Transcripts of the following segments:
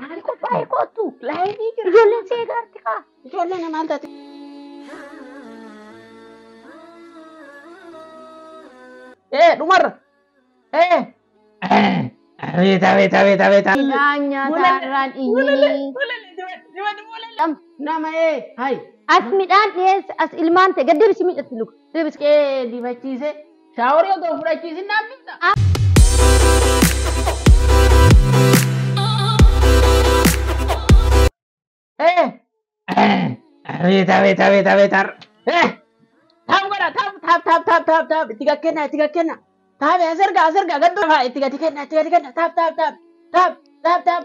Maal qophaa'e kootu? Laayinii jira. Ijoolleen see gaarti kaa. Ijoolleen maal taate? Dhumarra. Abeet abeet abeet abeet. Midhaan nyaataarraan iyyinii. Nama hay. As midhaan dhiyeesse as ilmaan ta'e gad deebisi miidhatti luka. Deebisi. Qee dibachiise. Shaaworii otoo fudhachiisin naaf bifta. Abeet abeet abeet abeet. Taap godha taap taap taap taap taap taap itti gad kenna itti gad kenna. Taap as erga as erga gad dhufa itti gadi kenna itti gadi kenna taap taap taap taap taap taap.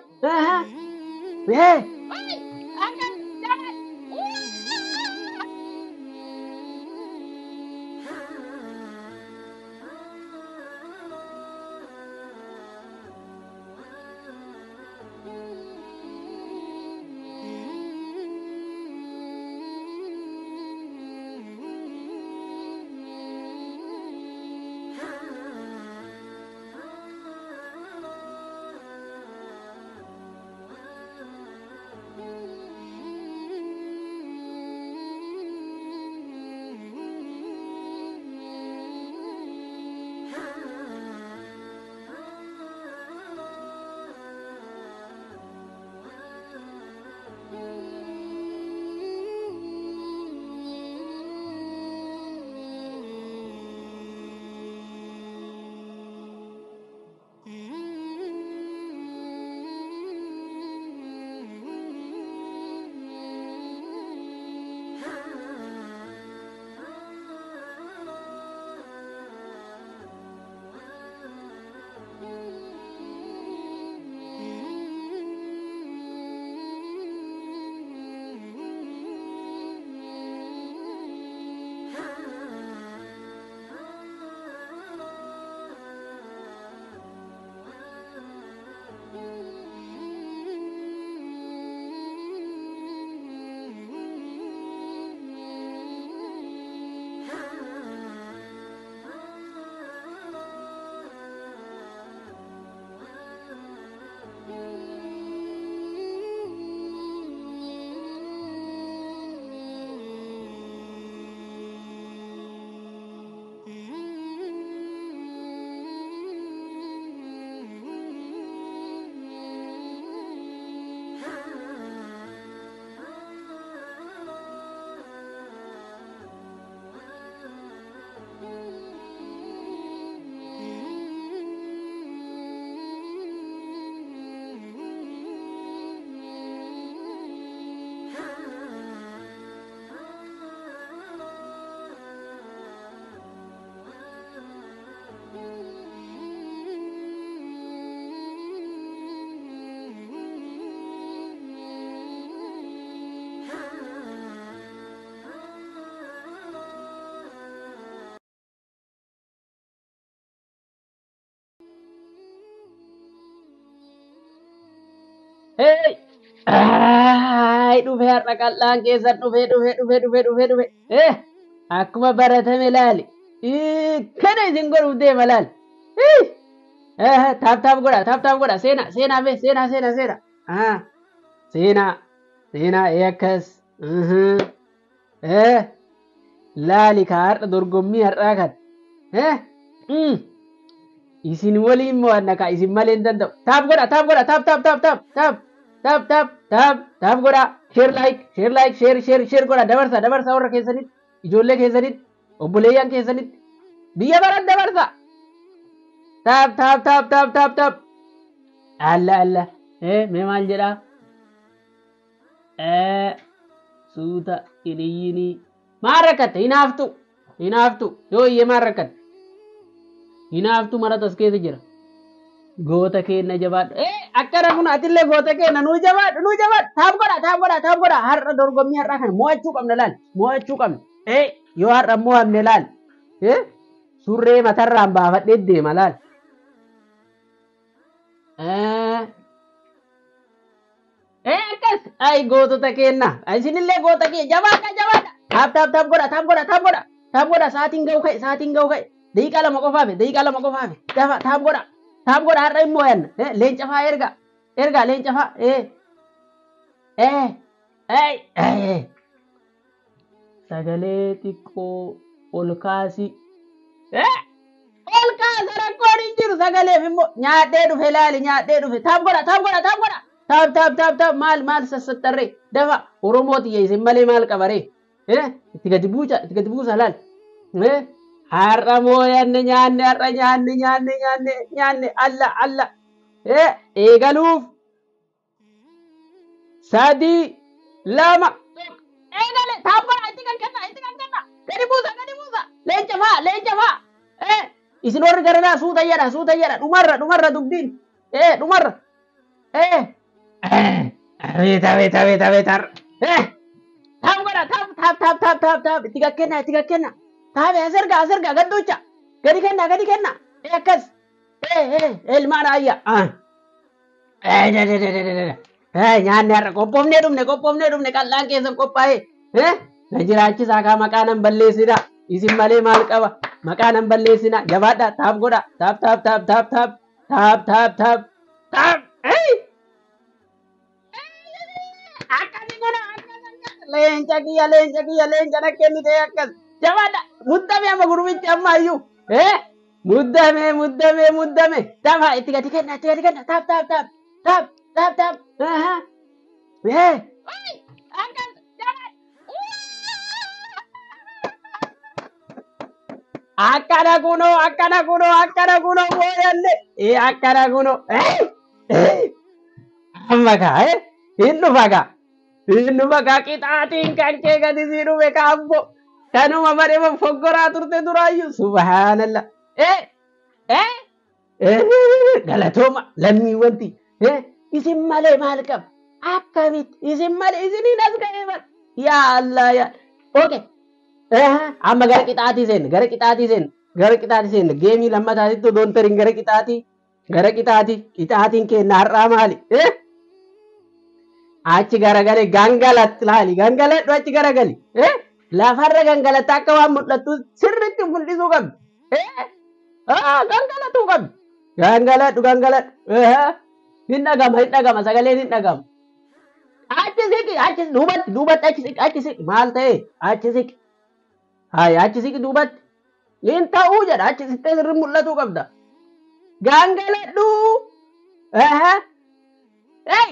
Hey! Ay, dhufee har'a qal'aan keessan dhufee dhufee dhufee dhufee dhufee dhufee. Akkuma baratame laali. Kana isin godhuuf deema laali. Taap taap godha taap taap godha seenaa seenaa bee seenaa seenaa seenaa. Seenaa seenaa akkas. Laali ka har'a dorgommii har'aa kan. Isin waliin mo'anna ka isin malee hin danda'u. Taap godha taap godha taap taap taap taap taap taap taap taap taap godha. Share like share like share share share godha dabarsa dabarsa warra keessanitti ijoollee keessanitti obboleeyyan keessanitti biyya baran dabarsa. Taap taap taap taap taap taap. Alla alla. Mee maal jedhaa? Suuta hiniyyinii. Maal rakkatte? Hinaaftu. Hinaaftu. Yoo iyyee maal rakkatte? Hinaaftu mara tas keessa jira. Goota keenya jabaadhu. Akkana kun atillee goota keenya nuu jabaadhu nuu jabaadhu. Taap godha taap godha taap godha. Har'a dorgommii har'aa kana mo'achuu qabna laal. Mo'achuu qabna. Yoo har'a mo'amne laal. Surree matarraan baafadhee deema laal. Akkas. Ay gootota keenya. Isinillee goota keenya jabaadha jabaadha. Taap taap taap godha taap godha taap godha. Taap godha sa'aatiin ga'u ka'e sa'aatiin ga'u ka'e. Daqiiqaa 2 qofaaf daqiiqaa 2 qofaaf. Dafa taap godha. Taap godha har'a hin mo'anna. Leenca faa erga. Ergaa leenca fa'a. Ee. Ee. Ee. Ee. Sagalee xiqqoo ol kaasi. Ee. Ol kaasa, rakkoon hin jiru sagaleef immoo nyaadhee dhufe, laali, nyaadhee dhufe. Tap godha, tap godha, tap godha. Tap, tap, tap, tap. Maal maal sassattarree? Dafa, Oromoo xiyya, isin malee maal qabaree? Ee, itti gadi buusa, itti gadi buusa, laal. Ee, har'a mooyanne, nyaanne, har'a nyaanne, nyaanne, nyaanne, nyaanne, alla alla. Ee, eegaluuf 3, 2, 1, eegale. Tap godha, itti kan kenna, itti kan kenna, gadi buusa, gadi buusa. Leenca fa'a, leenca fa'a. Ee, isin warri garanaa suuta jedha, suuta jedha. Dhumarra, dhumarra dubbiin. Ee, dhumarra. Ee, abeet, abeet, abeet, abeet, har'a. Ee, tap godha, tap, tap, tap, tap, tap, tap, itti gakkenna, itti gakkenna. Tap, as erga, as erga, gadduucha, gadi kenna, gadi kenna. Ee, akkas. Ee, ee, ilmaan ayya. Ee, de, de, de, de, de, de. Ee, nyaanni har'a qophoofnee dhufne, qophoofnee dhufne, qal'aan keessan qophaa'e. Ee, na jiraachisaa kaa, maqaa nan balleessina. Isin malee maal qaba? Maqaa nan balleessina. Jabaadha, tap godha. Tap, tap, tap, tap, tap, tap, tap, tap, tap. Ee! Akkasi godha, akkas, akkas. Leenca kiyya, leenca kiyya, leenca na kennite, akkas. Jabaadha. Muddame amma gurbichi ammayyuu. Ee! Muddame, muddame, muddame. Tafa itti gadi kenna, itti gadi kenna. Tap, tap, tap. Tap, tap, tap. Aha. Ee! Akkas. Jabaadha. Akkana kunoo, akkana kunoo, akkana kunoo mooyanne. Ee, akkana kunoo. Ee! Ee! Amma kaa, ee! Hin dhufa kaa. Hin dhufa kaa, qixaatiin kan kee gadi sii dhufe kaa ammoo. Kanuma malee foggoraa turte duraayyuu. Subhaanallah. Ee! Ee! Ee! Galatooma lammiiwwanti. Ee! Isin malee maal qaba? Akkamitti isin malee, isiniin as ga'ee bara. Yaa Allah, yaa. Okay. Amma gara qixaatii seenne, gara qixaatii seenne, gara qixaatii seenne. Geemii lammataatitti odoon tarin gara qixaatii, gara qixaatii, qixaatiin keenya har'aa maali? Achi garagale, gangalatti laali, gangaladhu, achi garagali. Lafarra gangalatta, akka waan mul'attu sirriitti mul'isuu qabdi. Gangalatuu qabdi. Gangaladhu, gangaladhu. Hin dhagama, hin dhagama, sagaleen hin dhagama. Achi siqi, achi duubatti, duubatti achi siqi, achi siqi. Maal ta'e? Achi siqi. Hayi, achi siqi duubatti. Hin ta'uu jedha, achi siqtee sirri mul'atuu qabda. Gangaladhu.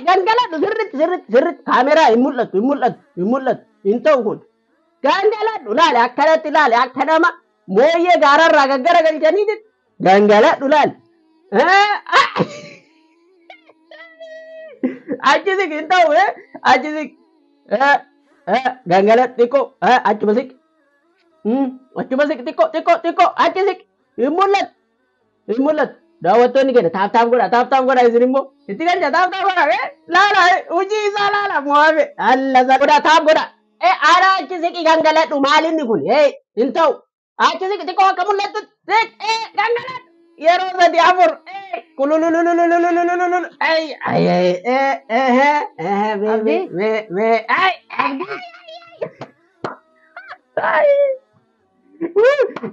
Gangaladhu sirritti, sirritti, sirritti. Kaameraa hin mul'attu, hin mul'attu, hin mul'attu. Hin ta'u kun. Gangaladhu, laali, akkanatti laali, akka nama mooyyee gaararraa gaggara galchanii gangaladhu, laali. Achi siqi, hin ta'u, achi siqi. Gangaladhu xiqqoo, achuma siqi. Achuma siqi xiqqoo, xiqqoo, xiqqoo, achi siqi. Hin mul'atu. Hin mul'atu. Daawwattoonni keenya tap tap godha, tap tap godha, isin immoo itti galcha, tap tap godha. Laala, hojii isaa laala, mo'ame. Alla godha, tap godha. Ara achi siqi, gangaladhu, maalinni kun? Hin ta'u. Achi siqi xiqqoo, akka mul'attu siqi, gangaladhu. Yeroo sadi, afur. Kulululululululululu. Ay, ay, ay, eh, eh, me, me, me, me, ay, ay, ay.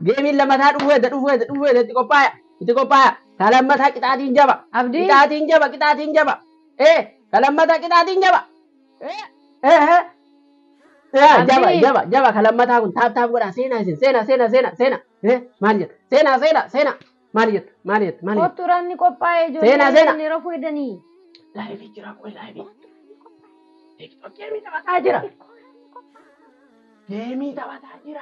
Geemiin lammataa dhufuu hedda, dhufuu hedda, dhufuu hedda, itti qophaaya, itti qophaaya. Ka lammataa qixaatiin jaba. Abdii. Qixaatiin jaba, qixaatiin jaba. Ka lammataa qixaatiin jaba. Eh, jaba, Abdii. jaba, jaba, ka lammataa kun. Tap tap godha, seenaa isin, seenaa, seenaa, seenaa, seenaa. Maal jetta? Seenaa, seenaa, seenaa. Maal jetta? Maal jetta? Maal jetta? Kottu, ranni qophaa'ee. Seenaa, seenaa. Ijoolleen rafuu hedanii. Live jira, qoy, live. TikTok geemii taphataa jira. Geemii taphataa jira.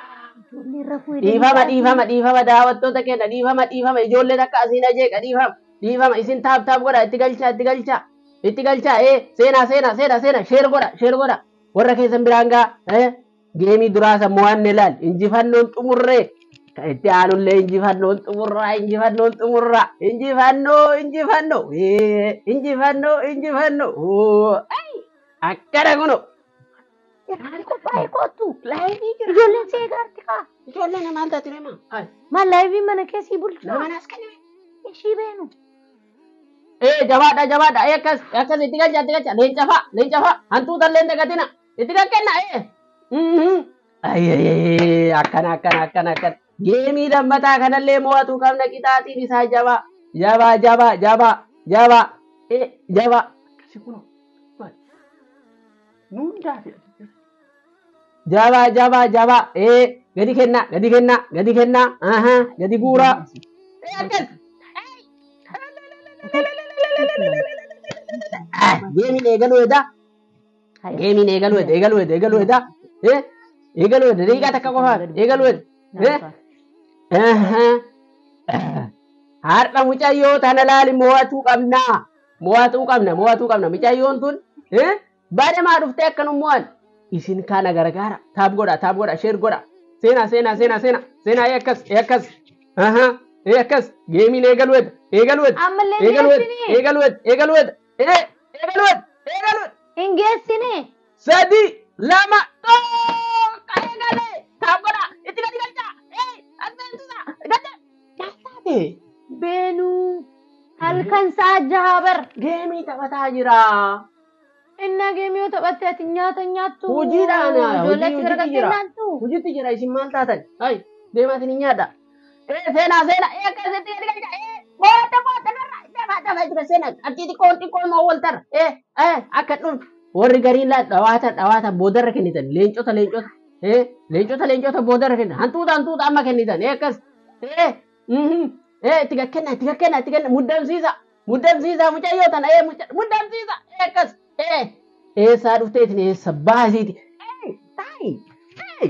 Ijoolleen rafuu hedanii. Dhiifama, dhiifama, dhiifama, daawwattoota keenya, dhiifama, dhiifama, ijoolleen akka asiin ajeeqa, dhiifama, dhiifama. Isin tap tap godha, itti galchaa, itti galchaa, itti galchaa. Ee, seenaa, seenaa, seenaa, seenaa, share godha, share godha, warra keessan biraan gaa. Geemii duraa san mo'anne, laal, injifannoon xumurree, kan itti aanullee injifannoon xumurraa, injifannoon xumurraa, injifannoo, injifannoo, ee, injifannoo, injifannoo. Akkana kuno. Ranni qophaa'ee, kottu. Live jira. Ijoolleen see gaarti kaa. Ijoolleen maal taati deema? Maal, live mana keessii bulchaa? Nama naas kenname. Ishii beenu. Ee, jabaadha, jabaadha. Ee, akkas, akkas, itti galcha, itti galcha. Leenca fa'a, leenca fa'a, hantuuta illee hin dagatina, itti kenna. Ee, ay, akkana, akkana, akkana, akkana. Geemii lammataa kanallee mo'atuu qabna, qixaatiin isaa jabaa, jabaa, jabaa, jabaa, jabaa, ee, jabaa. Asi kunoo. Maal? Nuun daafi. Jabaa jabaa jabaa. Gadi kennaa gadi kennaa gadi kennaa. Ahaa gadi guuraa. Akkas. Geemiin eegaluu edaa. Geemiin eegaluu eda eegaluu eda eegaluu eda. Eegaluu eda daqiiqaa takka qofaaf eegaluu eda. Har'a mucayyoo tana laali mo'atuu qabnaa. Mo'atuu qabna mo'atuu qabna mucayyoon tun bademaa dhuftee akkanum mo'an. Isin kana gargaara. Tap godha tap godha share godha. Seenaa seenaa seenaa seenaa seenaa akkas akkas. Akkas geemiin eegaluu eda eegaluu eda. Ammallee Eegaluu eda geessine. eegaluu eda eegaluu eda eegaluu eda eegaluu eda. Hin geessine. 3 2 1 eegalee tap godha itti gadi galchaa as seensisa gadi maal taate Beenuu halkan sa'a jaha bar. Geemii taphataa jira. Innaa geemii yoo taphatte ati nyaata nyaattu. Hojiidhaan Ijoollee achi hojiitti garagaltee jira. nyaattu. Hojiitti jira isin maal taatan? Hai deemaa isin hin nyaadha. Seenaa seenaa akkasitti gadi galchaa mo'atta mo'atta narra dafa dafa jira seenaa qabxii xiqqoon xiqqoon moo wal tarra akka dhuftu. Warri gariin laa dhawaata dhawaata boodarra kennitan leencota leencota leencota leencota boodarra kennitan hantuuta hantuuta amma kennitan akkas itti gakkenna itti gakkenna itti kenna muddamsiisa muddamsiisa mucayyoo tana muddamsiisa akkas eessaa dhufteetin eessa baasiiti taayi taayi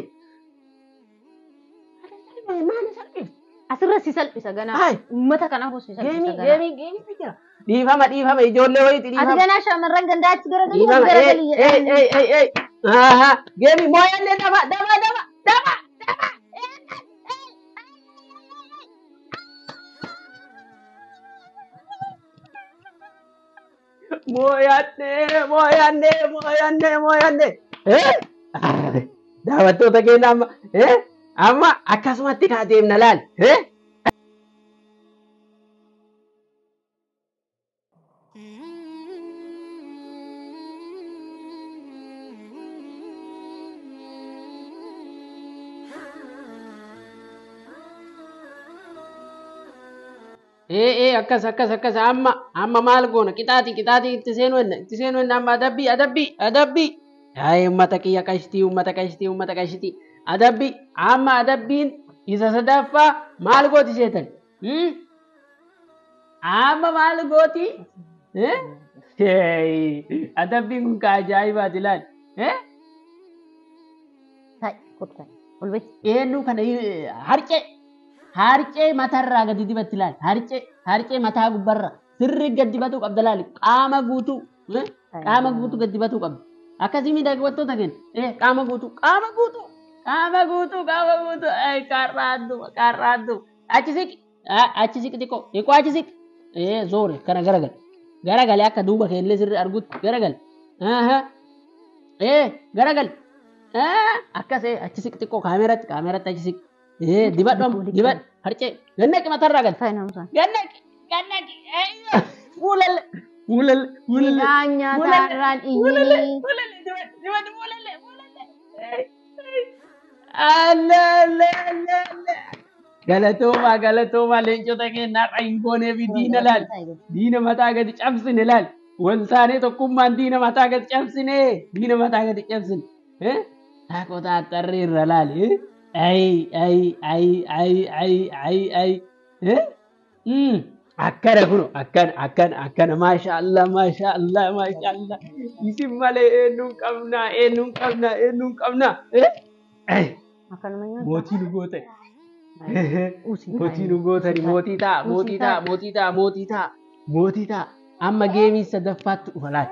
maali salphifti Asirra si salphisa ganaa. Hai. Uummata kanaaf si salphisa Geemii ganaa. geemii geemii jira dhiifama dhiifama ijoollee wayiiti Ati dhiifama. ganaa shamarran gandaa achi garagalii as Dhiifama garagalii jedhanii. Aha geemii mooyallee dafa dafa dafa dafa dafa. Mooyannee mooyannee mooyannee mooyannee. Daawwattoota keenya amma amma akkasumatti kaa deemna laal. Akkas akkas akkas amma amma maal goona qixaati qixaati itti seenuu enna itti seenuu enna amma adabbii adabbii adabbii. Ay uummata kiyya qashtii uummata qashtii uummata qashtii adabbii amma adabbiin isa sadaffaa maal gooti seetan? Amma maal gooti? Adabbiin kun ka ajaa'ibaati laal. Ta'i kottu ta'i. Ol bahi. Eenyu kana harcee harcee matarraa gadi dibatti laal harcee harcee mataa gubbarra sirri gadi dibatuu qabda laal qaama guutuu qaama guutuu gadi dibatuu qabda akkasii miidhagfattoota kenna qaama guutuu qaama guutuu qaama guutuu qaama guutuu qarraaddu qarraaddu achi siqi achi siqi xiqqoo xiqqoo achi siqi zoore kana garagal garagalee akka duuba keellee sirri argutti garagal garagal akkas achi siqi xiqqoo kaameratti kaameratti achi siqi dibadhu dibadhu harcee gannaqi matarraa gad Ta'i naamusaan. gannaqi gannaqi fuulalle fuulalle fuulalle Midhaan nyaataa irraan iyyinii. fuulalle dibadhu dibadhu fuulalle fuulalle alle alle alle alle galatoomaa galatoomaa leencota keenya har'a hin goonee fi diina laal diina mataa gadi cabsine laal waltaanee tokkummaan diina mataa gadi cabsine diina mataa gadi cabsine taakota axxarreerra laal ay ay ay ay ay ay ay akkana kuno akkana akkana akkana maasha Allah maasha Allah maasha Allah isin malee eenyuun qabnaa eenyuun qabnaa eenyuun qabnaa Akkanuma nyaata. mootii nu gootan Usii mootii nu gootani mootii ta'a mootii ta'a mootii ta'a mootii ta'a mootii ta'a amma geemii sadaffaatti dhufa laal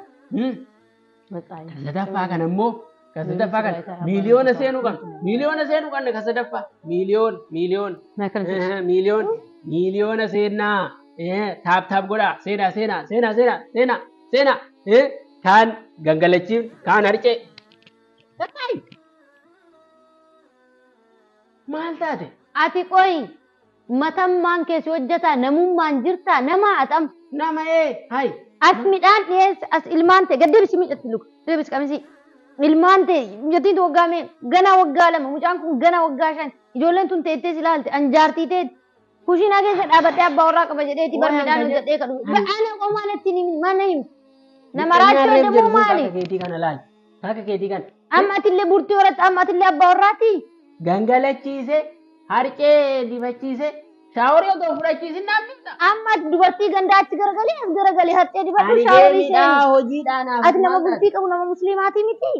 Baqaa. kan sadaffaa kana immoo kan sadaffaa kana miiliyoona seenuu qabna miiliyoona seenuu qabna kan sadaffaa miiliyoona miiliyoona Naa kana jedhu. miiliyoona miiliyoona seenaa tap tap godhaa seenaa seenaa seenaa seenaa seenaa seenaa kaan gangalachiif kaan harcee maal taate Ati qoyi matammaan keessi hojjetaa namummaan jirtaa nama atam. nama hay As midhaan dhiyeesse as ilmaan ta'e gad deebisi miidhatti luka deebisi qamisii. Ilmaan ta'e mucattiin waggaa mee ganaa waggaa 2 mucaan kun ganaa waggaa 5 ijoolleen tun teettee si ilaalte anjaartii teetti. Kushiinaa keessa dhaabadhee abbaa warraa qaba jedheeti bar midhaan hojjedhee kadhu. Ana qomaan ittiin himin mana himi. Nama raachuu deemuu maali? Akka keetii kana laal. Akka keetii kana. Amma atillee burtii horatte amma atillee abbaa warraati. Gangalachiise harcee dibachiise shaaworii otoo fudhachiisin naaf bifta. Amma ati dubartii gandaa achi garagalee as garagalee harcee dibadhu Ani shaaworii deemidhaa seeni. hojiidhaa naaf. Ati nama bultii qabu nama musliimaatii miti.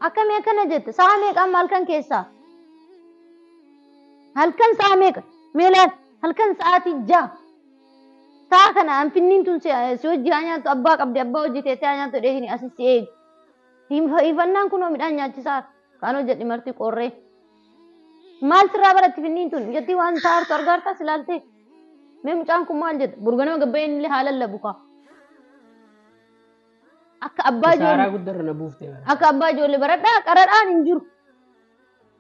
Akkamii akkana jette sa'a meeqa amma halkan keessaa? Halkan sa'a meeqa? Mee laal halkan sa'aatii 6. Sa'a kana anfinniin tun si hojii haa nyaattu abbaa qabdi abbaa hojii teessee haa nyaattu dheehini asi si eegi. Hifannaan kunoo midhaan nyaachisaa kaan hojjedhi marti qorree. Maal sirraa baratti finniin tun jettii waan taartu argaartas ilaaltee. Mee mucaan kun maal jedha? Burganama gabbayeen illee haa lallabu kaa. Akka abbaa Saaraa ijoollee guddarra na buuftee bara. akka abbaa ijoollee baradhaa qaradhaan hin jiru.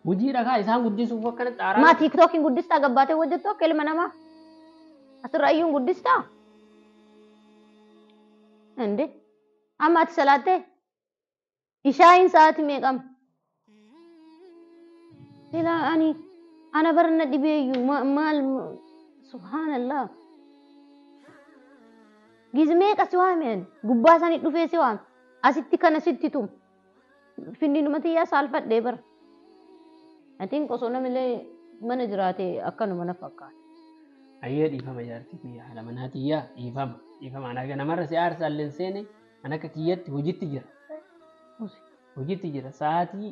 Hojii dhagaa isaan guddisuuf akkana xaaraa. Maa tiiktookiin guddistaa gabbaatee hojjettu akka ilma namaa. Asirra iyyuun guddistaa. Inde amma ati salaattee ishaayin sa'aatii meeqama? Silaa ani ana barna dhibeeyyuu maal subhaanallah. Giz meeqa si waame ani gubbaa sanii dhufee si waame asitti kana sitti tum finniinuma tiyyaa saalfadhee bara. Atiin osoo namillee mana jiraate akkanuma na fakkaata. Ayyee dhiifama jaartii kiyya haadha manaa tiyyaa dhiifama dhiifama ana namarra si aarsaallee seene an akka kiyyatti hojiitti jira. Hojiitti jira sa'aatii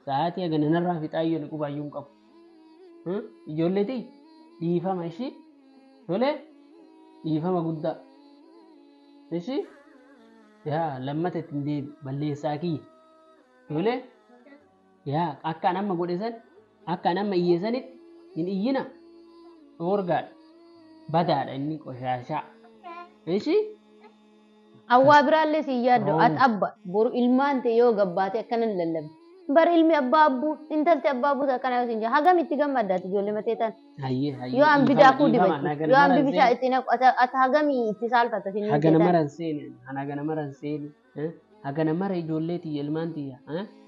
sa'aatii haga nanarraa fixaayyoo ni qubaayyuu hin qabu. Ijoollee tiyya dhiifama ishii tolee dhiifama guddaa ishii yaa lammata ittiin deebi balleessaa kiyya tolee yaa akka an amma godhe san akka an amma iyye sanitti hin iyyina dhoorgaadha badaadha inni qoshaashaa ishii. Awwaa biraallee si yaaddu Roon. ati abba boru ilmaan ta'e yoo gabbaate akkana hin lallabne. Bar ilmi abbaa abbuu intalti abbaa abbuu akkana yoo siin jedhu hagam itti gammaddaati ijoollee matee tan. Hayyee hayyee Yoo an dhiifama bidaakuu dhiifama dibachi haga yoo an namara hin bibishaa seene itti naqu ati hagamii itti saalfata siin haga ta'e tan. namara hin seene haga namara hin seene haga namara ijoollee tiyya ilmaan tiyya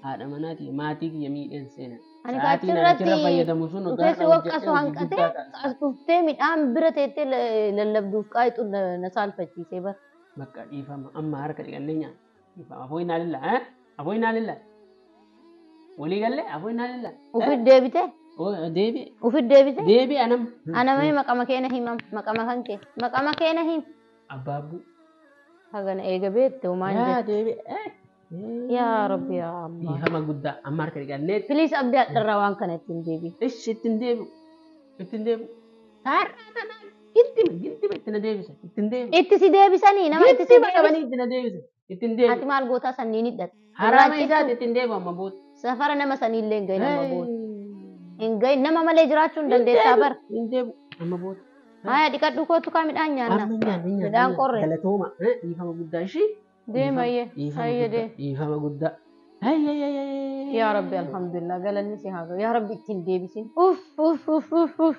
haadha manaa tiyya maatii kiyya miidheen seene Ani sa'aatiin ani achirra kaachirratti fayyadamu sun dhufee otoo si har'a waqqasu hojjedhee hojii hanqatee guddaa ta'a. as dhuftee midhaan bira teettee lallabduuf qaayitu na saalfachiisee bara. Bakka dhiifama amma harka dhiqannee nyaanna dhiifama afoo innaa lillaa afoo innaa lillaa walii gallee afoo innaa lillaa Ufit deebitee deebi'e ufit deebitee deebi'e anam ana mee maqama keena himam maqama kan kee maqama keena him. abbaabbuu Hagana eega beekte homaan yaa jettu. deebi'e Yaa Rabbi yaa Allah. dhiifama guddaa amma harka dhiqannee Please abdii hadharraa waan kana ittiin deebi. Ishi ittiin deebi'u. Ittiin deebi'u. Har'a tanaan gindima gindima itti na deebisa. Ittiin deebi'u. Itti si deebisanii nama itti si Gindima deebisan. qabanii itti na deebisa. Ittiin Ati deebi'u. maal gootaa sanniin hidhatte. Haraama Irraa isaati cittu ittiin deebi'u amma booda. safara nama saniillee hin gahin amma booda. Hin gahin nama malee jiraachuu hin Hin dandeessaa deebi'u. bara. Hin deebi'u amma booda. Haya dhiqadhu kootu kaa midhaan nyaanna. Amma nyaanna nyaanna Midhaan nyaanna. qorre. Galatooma. Dhiifama guddaa ishii. Deema Dhiifama ayyee. dhiifama Ayyee guddaa deem. dhiifama guddaa. Yaa Rabbi alhamdulillah galanni si haa gahu. Yaa Rabbi ittiin deebisin. Uff uff uff uff uff.